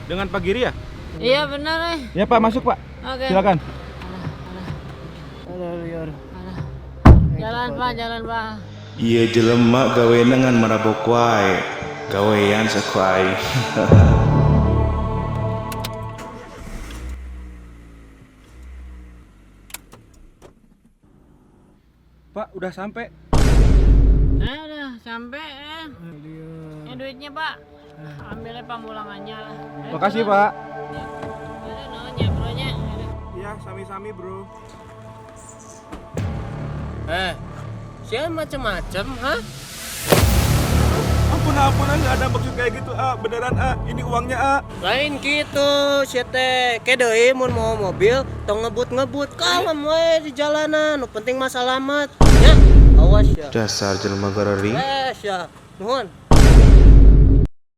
Dengan Pak Giri ya? Iya benar eh. Ya Pak, masuk Pak. Oke. Silakan. Jalan Pak, jalan Pak. Ieu jelema gawena ngan marabok wae. Gawean saku aing. Pak, udah sampai. Nah, udah sampai eh. Ini duitnya Pak. Ambilnya pamulangannya lah. Eh, Makasih Pak. Ada namanya bro-nya. Iya, sami-sami bro. Eh, siapa macem-macem, hah? Ampun, ampun, ah, nggak ada maksud kayak gitu, ah. Beneran, ah. Ini uangnya, ah. Lain gitu, sia teh. Ke deui mun mau mobil tong ngebut-ngebut, kalem we di jalanan. Nu penting mah salamet. Ya, awas ya. Dasar jelema gorori. Eh, sia. Nuhun.